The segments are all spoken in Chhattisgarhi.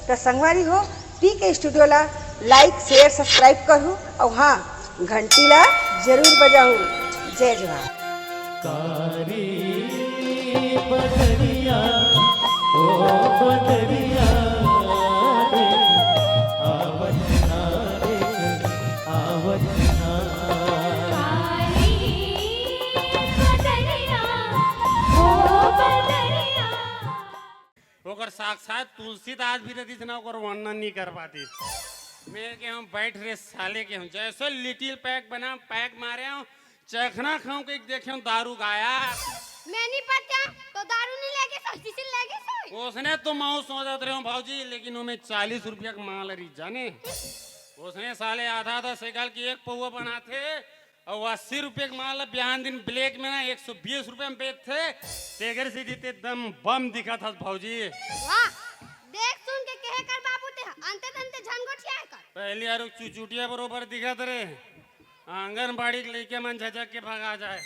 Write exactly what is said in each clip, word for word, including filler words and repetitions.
त संगवारी हो, पीके स्टूडियो ला like, share, subscribe करहू अउ हाँ, घंटी ला जरूर बजाहू। जय जोहार। कारी बदरिया, ओ बदरिया रे, आवत ना रे, आवत ना। काली बदरिया, ओ बदरिया। ओकर साक्षात तुलसीदास भी रहिस ना, ओकर वर्णन नहीं कर पाती। मैं के हूँ, बैठ रे साले के हूँ, जैसे लिटिल पैक बना, पैक मारे हूँ, चखना खाऊं के देखे हूँ दारू गायब। मैं नहीं पता, तो दारू नहीं लेगे सो, शीशी लेगे सो। उसने तो मैं सोचत रहे हूँ भौजी, लेकिन वो मैं चालीस रुपया का माल रही जाने। उसने साले आधा आधा सेकल की एक पौवा बनाथे, अउ अस्सी रुपये के माल ला बिहान दिन ब्लैक में ना एक सौ बीस रुपये में बेचथे। तेकर से जीते दम बम दिखा था भौजी। वाह, देख सुन के कहे कर बाबू ते, अंते तंते झन गोठिया कर। पहली आरु चुचुटिया बरोबर दिखत रे, आंगनबाड़ी के लइके मन झझक के भगा जाए।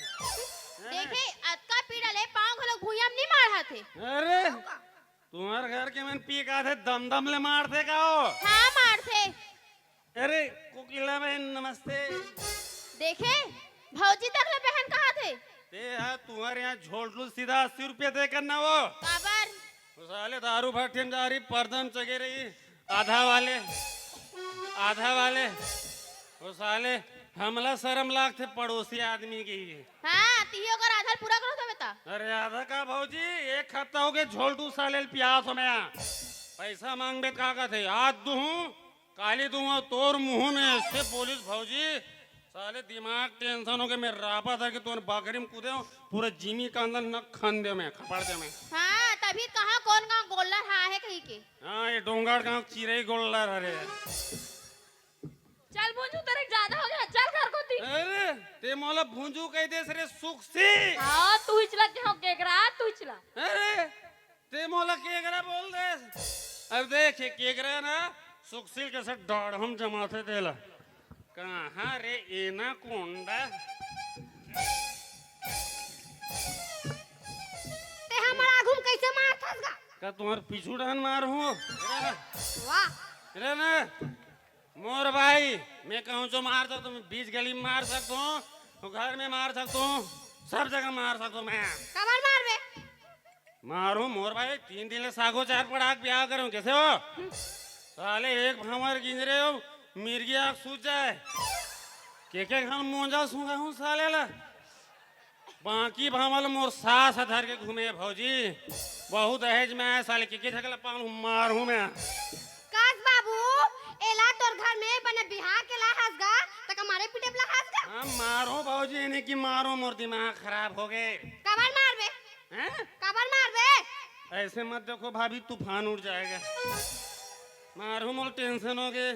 देखे, अतका पीड़ा ले पाँव घलो भुइयां म नहीं माढ़त हे। अरे, तुम्हार घर के मन पी का थे, दम दम ले मारथे का हो? हाँ, मारथे। अरे कोकिला बहन, नमस्ते। देखे, भौजी तक ले बहन कहा थे। ते हा तुम्हारे यहाँ झोलटू सीधा अस्सी रुपया दे कर ना वो। काबर? वो साले दारू भट्ठे में जा रही, पर्दा में चगे रही, आधा वाले, आधा वाले। वो साले हमला शर्म लागथे पड़ोसी आदमी की। हाँ, तिही ओकर आधा पूरा करो तो बेटा। अरे आधा का भौजी, एक हफ्ता हो गए झोलटू साले ल पियास हो मैं। पैसा मांगबे का कहते, आज दूहूं, काली दूंगा तोर मुंह में, ऐसे बोलिस भौजी। साले दिमाग टेंशन हो गए, मैं रापा था कि तुमने बकरी में कूदे हो, पूरा जिमी का अंदर नक खन दे मैं, खपड़ दे मैं। हाँ, तभी कहा कौन गाँव गोल्लर हाँ है कहीं के। हाँ, ये डोंगरगांव चिरई गोल्लर हरे। चल भुंजू, तेरे ज्यादा हो गया, चल घर कोती। अरे, ते मोला भुंजू कह देस रे सुखसी। हाँ, तू ही चला के हो केकरा, तू ही चला। अरे, ते मोला केकरा बोल देस। अब देख, ये केकरा ना, सुखसील के से डाढ़ हम जमाथे तेला। कहाँ रे एनाकोंडा? ते हमर आगू में कैसे मारथस गा? का तुम्हार पीछू डहन मार हूँ? वाह। रे ना, मोर भाई, मैं कहूँ जो मार सकता हूँ, बीच गली में मार सकता हूँ, घर में मार सकता हूँ, सब जगह मार सकता हूँ मैं। कबर मारबे? मारूं मोर भाई, तीन दिन ले सागो चार पड़ाक ब्याह करूं, कैसे हो? साले एक भंवर गिंजरे हो, मिर्गी आग सूझ जाए। के के घन मोंजा सूंघा हूं साले ला। बाकी भंवर मोर सास धर के घूमे भौजी। बहुत दहेज में आए साले, के के झगला पाऊं मार हूं मैं। कास बाबू, एला तोर घर में बने बिहार के ला हंस गा, तक मारे पीटे ला हंस गा। हाँ, मारो भौजी, इन्हें की मारो, मोर दिमाग खराब हो गए। कबर मारबे? हैं? काबर मारबे? ऐसे मत देखो भाभी, तूफान उठ जाएगा। मारू मोर टेंशन हो गए।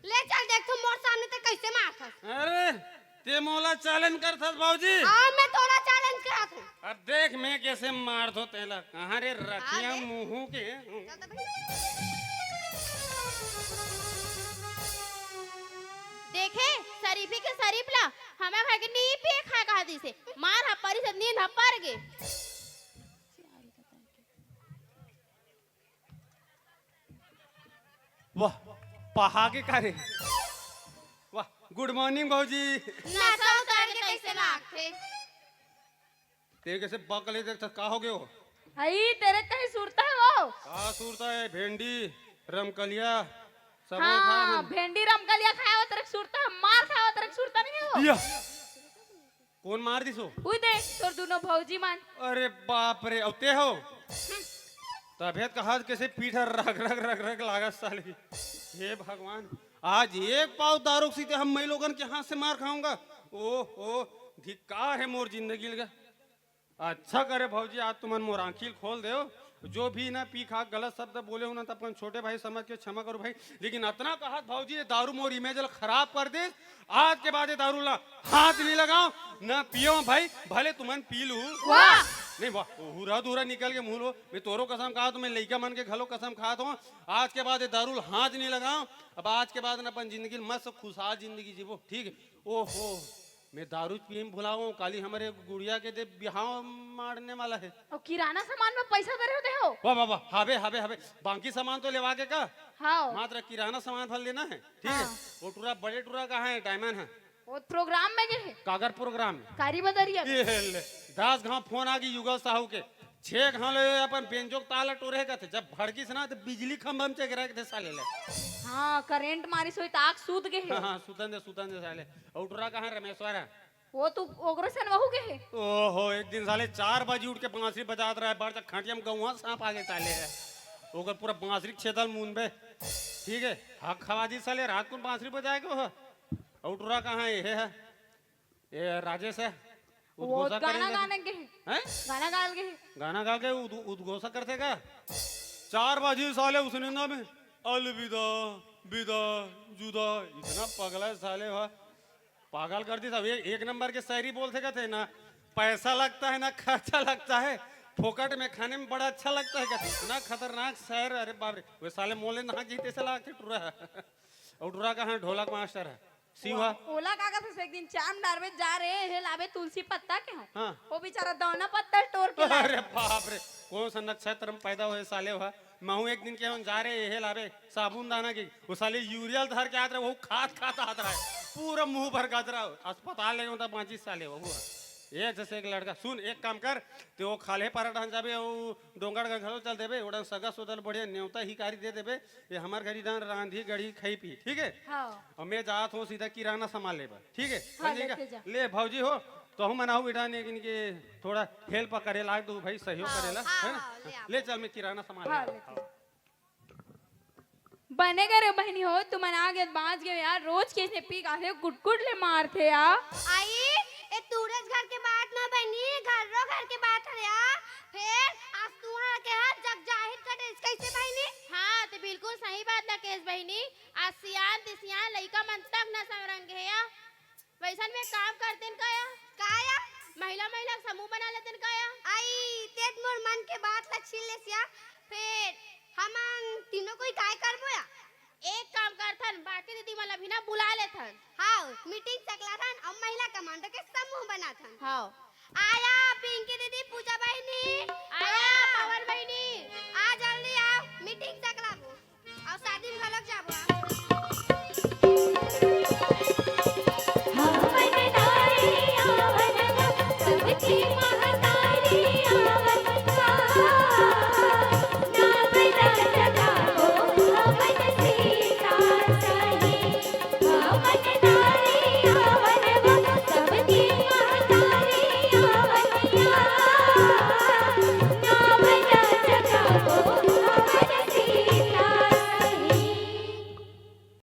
ले चल देख तू मोर सामने ते कैसे मारथस। अरे, ते मोला चैलेंज करथस भौजी? हाँ, मैं तोला चैलेंज करत हूँ। अब देख मैं कैसे मारथो तेला। कहाँ रे रखिया आगे। मुँह के? चल तो भाई। देखे, शरीफी के शरीफ ला, हमार घर के नी पिए खाए कहा दिसे। मार हा परी से नींद हा पर गे। वाह, पहागे का रे? वाह, गुड मॉर्निंग भौजी। नशा उतार के कैसे लागथे? ते कैसे बकले देख का हो गयो? आई तेरे कहीं सुरता है वो? का सुरता है? भेंडी, रमकलिया, सब हाँ, खाए हम। भेंडी रमकलिया खाया हो तेरे सुरता है, मार खाया हो तेरे सुरता नहीं है वो? या। कौन मार दिसो? उई दे, तोर दोनों भौजी मान। अरे बाप रे, अउ ते हो? तभे त कहा कैसे पीठ रग रग रग रग लागत साली। हे भगवान, आज एक पाव दारू सीते हम मई लोगन के हाथ से मार खाऊंगा। ओह, ओह, धिक्कार है मोर जिंदगी लगा। अच्छा करे भौजी, आज तुमन मोर आँखी खोल देव। जो भी ना पी खा गलत शब्द बोले हो ना, तो अपन छोटे भाई समझ के क्षमा करो भाई। लेकिन अतना कहत भौजी, ये दारू मोर इमेज ला खराब कर दे। आज के बाद ये दारू ला हाथ नहीं लगाओ, ना पियो भाई, भले तुमन पी लू। वाह! नहीं वाह, हुरा धुरा निकल के मुँह लो। मैं तोरो कसम खात हूँ, मैं लइका मन के घलो कसम खात हूँ। आज के बाद ये दारू ला हाथ नहीं लगाओ। अब आज के बाद ना अपन जिंदगी में मस्त खुशहाल जिंदगी जीवो, ठीक है? ओहो, मैं दारू पीए में भुलाओ, काली हमारे गुड़िया के दे बिहाव मारने वाला है। और किराना सामान में पैसा दे रहे हो, दे हो? वाह, वाह, वाह, हावे, हावे, हावे। बाकी सामान तो लेवा के का? हाँ। मात्र किराना सामान भर लेना है, ठीक है? हाँ। वो टुरा, बड़े टुरा कहाँ है? डायमंड है। वो प्रोग्राम में गए है। कागर प्रोग्राम? कारी बदरिया में। ये ले, दस घाव फोन आ गई युगल साहू के। छह घाव ले अपन बेंजो के ताला टोरे कथे। जब भड़किस ना तो बिजली खंभा में चघरा के थे साले ले। हाँ, करंट मारिस होई त आग सूत गए है। हाँ, हाँ, सुतन दे, सुतन दे साले। और टुरा कहाँ? रमेश्वर है। वो तू ओकरो सन वहू के है? ओहो, एक दिन साले चार बजे उठ के बांसुरी बजात रहे, बड़ तक खटिया में गौवा सांप आ गए साले है। ओकर पूरा बांसुरी के छेदल मुनबे। ठीक है, हक खवा दी साले, रात को बांसुरी बजाए के हो। और टुरा कहाँ है? ये है, ये राजेश है। वो उद्घोषक गाना करेंगे। गाने के है। हैं? गाना गाल के है। गाना गा के उद-, उद्घोषक करते का? चार बजे साले उसने ना में अलविदा, विदा, जुदा, इतना पगला है साले। वाह, पागल कर दी सब। एक, एक नंबर के शायरी बोलते कहते हैं ना, पैसा लगता है ना खर्चा लगता है, फोकट में खाने में बड़ा अच्छा लगता है कहते हैं। इतना खतरनाक शायर, अरे बाप रे। वे साले मोले ना जीते से लागते टुरा। और टुरा कहाँ? ढोलक मास्टर है, शिवा। ओला का कथे, एक दिन चाम डारबे जा रे, हे लाबे तुलसी पत्ता के हो। हाँ। वो बेचारा दौना पत्ता टोर के लाए। अरे बाप रे, कौन सा नक्षत्र में पैदा हुए साले हुआ? महू एक दिन के हम जा रहे, हे लाबे साबुन दाना की, वो साले यूरियल धर के आत रहे, वो खात खात आत रहा है, पूरा मुंह भर गजरा। अस्पताल ले होता बांची साले वो हुआ। एक जैसे एक लड़का, सुन, एक काम कर, ते वो खाल्हे पारा ढान जाबे, वो डोंगरगढ़ घलो चल देबे, ओडन सगा सोदल बढ़िया नेवता हिकारी दे देबे, ये हमर घरी डान रांधी गढ़ी खाई पी, ठीक है? हाँ। और मैं जात हूँ सीधा किराना सामान लेबा, ठीक है? हाँ, समझ गया? लेते जा। ले भौजी हो, तो हम मनाऊ बेटा ने इनके थोड़ा हेल्प करे लाग दो भाई, सहयोग हाँ, करे ला, हाँ, है ना? हाँ, ले आओ। ले चल, मैं किराना सामान हाँ, लेबा। लेते जा। बने करे बहिनी हो, तुमन आ गए, बांच गए यार, रोज के इसने पी काहे कुटकुट ले मारथे यार। आई, ए तूरज घर के बात ना बहिनी, घर्रो घर के बात हरे आ। फेर आज तुहा के हाथ जग जाहिर कर दे, कैसे बहिनी? हाँ, ते बिल्कुल सही बात ला केस बहिनी। आज सियान ते सियान लइका मन तक नशा में रंग हे या। वैसन में काम करतेन का या? का या? महिला, महिला समूह बना लेतेन का या? आई, तेज मोर मन के बात ला छीन लेस या। फेर हमन तीनों कोई काय करबो या? एक काम करथन, बाकी दीदी मन ला भी ना बुला लेथन। हाँ, मीटिंग सकलाथन अउ महिला कमांडो के समूह बनाथन। हाँ। आया पिंकी दीदी, पूजा बहिनी,